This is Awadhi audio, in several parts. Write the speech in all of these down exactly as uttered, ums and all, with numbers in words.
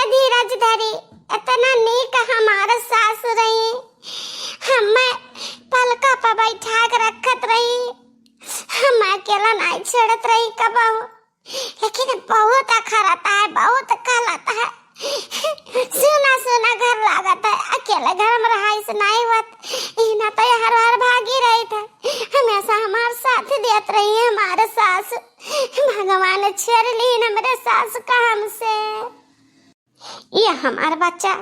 धीरज धरी, इतना नीक हमार सास रही, हमें पलका पर बैठा के रखत रही, हम अकेला नहीं छोड़त रही कबहू। लेकिन बहुत अखरत है, बहुत खलत है, सुना सुना घर लागत है, अकेले घर में रहाइश नहीं होत। इना तो हर हर भागी रही था, हमेशा हमार साथ देत रही है हमारे सास। भगवान छेड़ ली हमरे सास का हमसे। ये हमार बच्चा,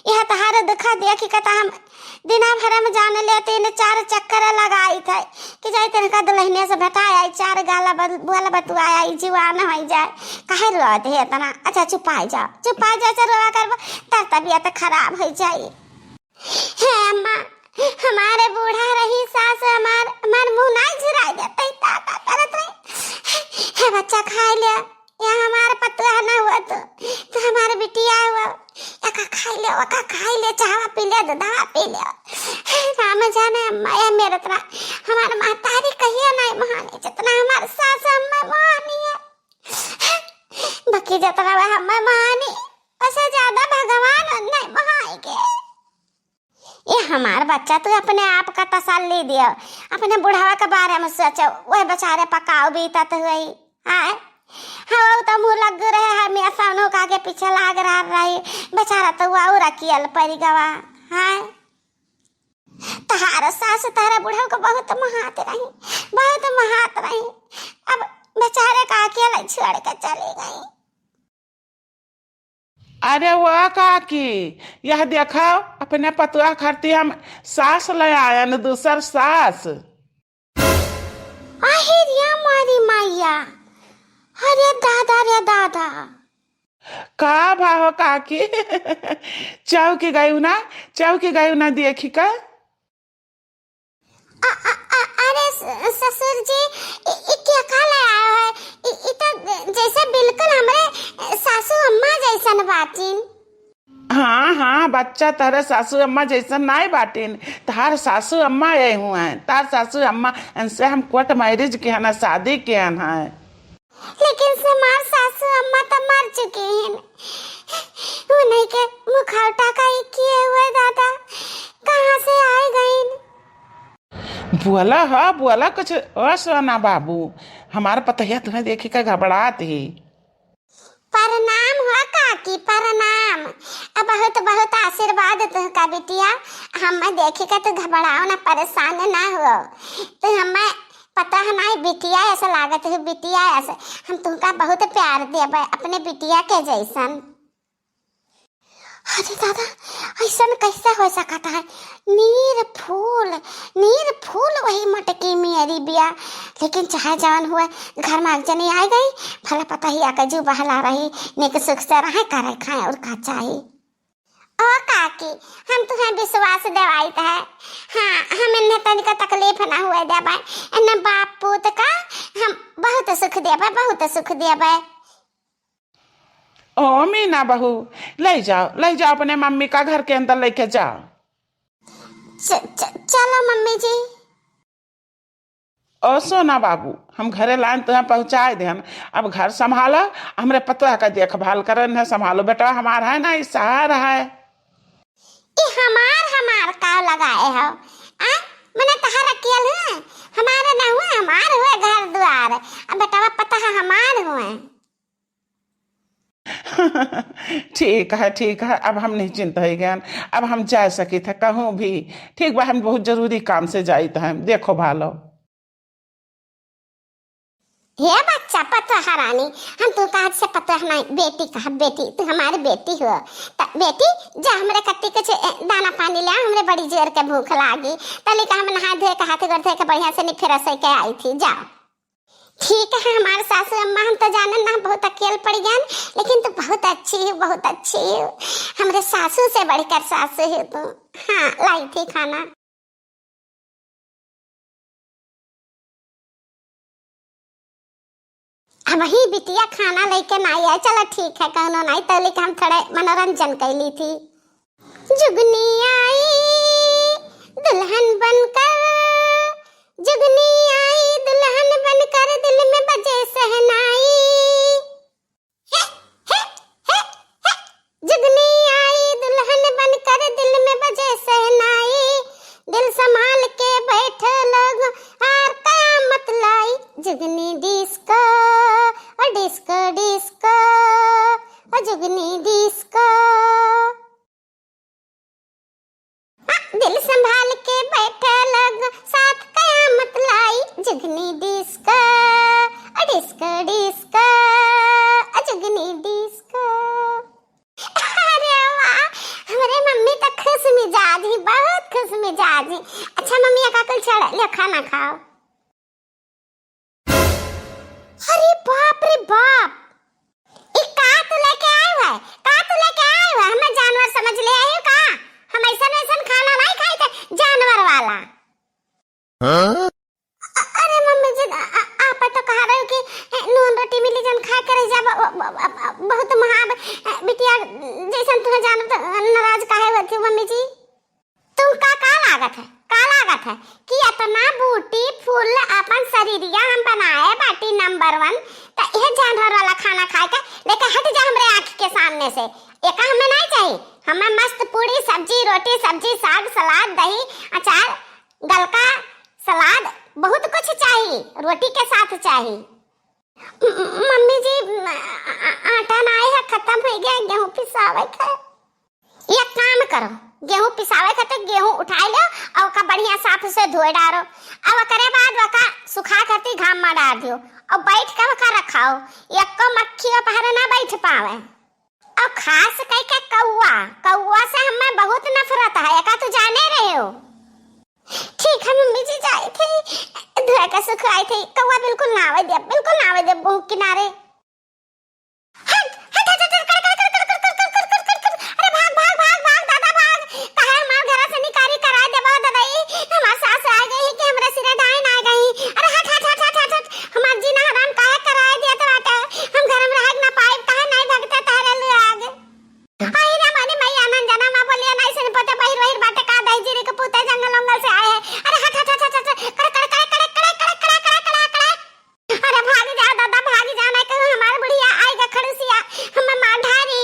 यह तहार दुखा देखि के त हम दिना भर में जान ले तीन चार चक्कर लगाई थे कि जाई तनका दुल्हनिया से भेटा आई, चार गाला बल-, बोल बतुआ आई, जुआन हो जाए। काहे रोत है इतना? अच्छा चुपाई जाओ, चुपाई जाओ, से रोवा करबो त तबीयत खराब हो जाई। हे अम्मा, हमारे बूढ़ा रही सास, हमार, हमार मुंह नहीं झुराई देते, का, का करत रही? हे बच्चा खाई ले, या हमार पतुआ ना हुआ तो, तो हमार बिटिया हुआ, या का खाई ले, वो का खाई ले, चाहवा पी ले, दूधवा पी ले। राम जाने अम्मा, या मेरे तरह हमार महतारी कहिया नहीं महाने, जितना हमार सास अम्मा महानी है। बाकी जितना वह अम्मा महानी, उसे ज्यादा भगवान नहीं महाएंगे। ये हमार बच्चा, तू अपने आप का तसल्ली दियो, अपने बुढ़ावा के बारे में सोचो, वह बेचारे पकाओ बीतत हुई। आए, हाँ, वो तो मुँह लग रहे हैं, हमेशा उन्हों का आगे पीछे लाग रहा रही, बेचारा तो वो और अकियल पड़ गवा। हाँ, तहार सास तहार बुढ़ऊ को बहुत महात रही, बहुत महात रही, अब बेचारे का अकेले छोड़ के चली गई। अरे वो काकी, यह देखो, अपने पतुआ खरती हम सास ले आयन, दूसर सास। आहे रे मारी मैया, अरे दादा रे दादा। का भाव काकी? चौकी गयू ना, चौकी गयू ना देखी का? अ-, अ-, अ-, अरे स-, ससुर जी, इ, इ क्या का ले आयो है? इ, इ तो जैसे बिल्कुल हमरे सासू अम्मा जैसन बाटिन। हाँ, हाँ, बच्चा तहरे सासू अम्मा जैसन नाय बाटिन। तहार सासू अम्मा ये हुआ है, तहार सासू अम्मा, इनसे हम court marriage के हन, शादी के हन है। लेकिन से हमार सासू अम्मा तो मर चुकी हैं। उन्हीं के मुखौटा का ही किए हुए दादा कहाँ से आए गईन? बोला ह, बोला कुछ। ओ सोना बाबू, हमार पतहिया तुम्हें देखी के घबरात ही। प्रणाम हो काकी, प्रणाम। अब बहुत बहुत आशीर्वाद तुहका बिटिया, हम देखी के तू घबराओ ना, परेशान ना हो। तू हमें पता है ना, बिटिया ऐसा लागत है, बिटिया ऐसा। हम तुमका बहुत प्यार देबे, अपने बिटिया के जैसन। अरे दादा, ऐसन कैसे हो सकता है? नीर फूल, नीर फूल वही मोटकी मेरी बिया। लेकिन चाहे जवन हुए, घर में एक जनी आ गई, भला पता ही आके जू बहला रही, निक सुख से रहे, करे खाए और का चाही। ओ काकी, हम तुम्हें विश्वास देवाइत है। हाँ, हम इन्हें तनिको तकलीफ ना हुए देबे। इन्हें बाप पूत का हम बहुत सुख देबे, बहुत सुख देबे। ओ मीना बहू, ले जाओ, ले जाओ, अपने मम्मी का घर के अंदर लेके जाओ। च-, च-, चलो मम्मी जी। ओ सोना बाबू, हम घरे लाइन तुम्हें पहुँचाए देहन। अब घर संभालो, हमरे पतोह का देखभाल करन है, संभालो बेटा, हमार है ना, ई सहारा है। ई हमार, हमार का लगाए हो? आ? मने तहार अकेल है? हमारे ना हुए, हमार हुए घर द्वार। अब बेटवा पतोह हमार हुए। ठीक है, ठीक है, अब हम निश्चिंत होइ गयन, अब हम जा सकित है कहूँ भी। ठीक बा, हम बहुत जरूरी काम से जाइत है, देखो भालो। हे बच्चा, पतोह रानी, हम तू का आज से पतोह नहीं, बेटी कहा, बेटी, तू हमारी बेटी हो। त बेटी, जा हमरे कत्ती कुछ, ए, दाना पानी ले आ, हमरे बड़ी जोर के भूख लागी। तली का हम नहा धोए के, हाथ गोड़ धोए के बढ़िया से निफेरा सही के आई थी, जाओ। ठीक है हमार सासू अम्मा, हम तो जानन ना बहुत अकेल पड़ गयन, लेकिन तू बहुत अच्छी हो, बहुत अच्छी हो, हमरे सासू से बढ़कर सासू हो तू। हाँ, लाई थी खाना। अब ही बिटिया खाना लेके ना आए, चलो ठीक है, कौनो नहीं, तो लेके हम थोड़े मनोरंजन कर ली थी। जुगनी आई दुल्हन बनकर, जुगनी आई दुल्हन बनकर, दिल में बजे शहनाई। खाना खाओ। अरे बाप रे बाप, ई का तू लेके आए है? का तू लेके आए है? हमें जानवर समझ ले आए हो का? हम ऐसन ऐसन खाना नहीं खाई थे, जानवर वाला। हाँ? अ-, अरे मम्मी जी, अ-, अ-, आप तो कहा रहे हो कि, ए, नून रोटी मिली जन खा के रह जा, ब-, ब-, ब-, ब-, बहुत महाब, ए, बिटिया जैसन तुम्हें जानब तो नाराज काहे होती हो मम्मी जी? तुम का, का लागत है, का लागत है कि इतना beautiful अपन शरीरिया हम बनाए बाटी number one, तो यह जानवर वाला खाना खाए के लेके हट जा हमरे आँख के सामने से। एका हमें नहीं चाहिए, हमें मस्त पूड़ी, सब्जी, रोटी, सब्जी, साग, सलाद, दही, अचार, गलका, सलाद, बहुत कुछ चाहिए, रोटी के साथ चाहिए। म-, म-, मम्मी जी, म-, आ-, आ-, आटा नाई है, खत्म हो गया, गेहूं पिसावे के। एक काम करो, गेहूं पिसावे खातिर गेहूं उठाए लो और ओका बढ़िया साफ से धोए डारो। अब ओकरे बाद ओका सुखा खातिर घाम में डार दियो और बैठ के ओका रखाओ, एको मक्खी ओ पहरे ना बैठ पावे। और खास कह के कौआ, कौआ से हमें बहुत नफरत है, एका तू जाने रहे हो। ठीक है मम्मी जी, जाए थे, धोए के सुखाए थे, कौआ बिल्कुल ना आवे दे, बिल्कुल ना आवे दे मुंह किनारे। हट, हट, हट, हट, कड़, कड़, कड़, कड़, कड़, कड़, कड़, कड़, कड़, कड़। अरे भाग, भाग, भाग, भाग, दादा भाग। काहे हमार घरा से निकारी कराए देबा, ददाई? हमार सास आ गई है कि हमरे सिरे डाइन आ गई। अरे हट, हट, हट, हट, हट, हट। हमार जीना हराम काहे कराए दिया तो बाटे? हम घर में रह ना पाए, काहे नहीं भगते तहरे लोग? आई रे मारी मैया, नंजना माँ बोलिया नहीं सुन पोते, बहिर वहिर बाटे का, दही जीरी के पूते जंगल उंगल से आए हैं। अरे हट, हट, हट, हट, हट, कड़, कड़, कड़। अरे भागी जा दादा, भागी जा, नहीं कहूँ हमार बुढ़िया आएगा खड़ूसिया, हमें मार ढारी।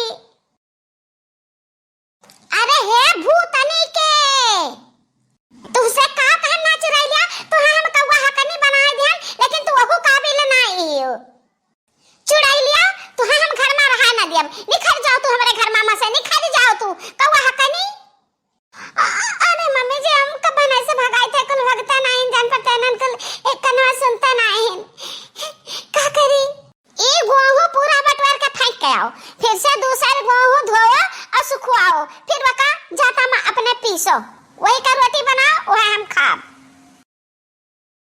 अरे हे भूतनी के, तुहसे का कहन ना चुराई लिया, तुहे हम कौआ हकनी बनाए दिहन, लेकिन तू ओहू काबिल ना ही हो। चुराई लिया, तुहे हम घर में रहा ना दियब, निखर जाओ तू हमरे घर में से, निखर जाओ तू, कौआ हकनी। अ-, अरे मम्मी जी, हम कब बनाए से भगाई थे, कुल भगते नहीं, जान पड़ते नहीं, कुल एक कनवा सुनते नहीं। का करी? ई गेहूं पूरा बटवार के फेंक के आओ, फिर से दूसर गेहूं धोओ और सुखवाओ, फिर वका जाता में अपने पीसो, वही का रोटी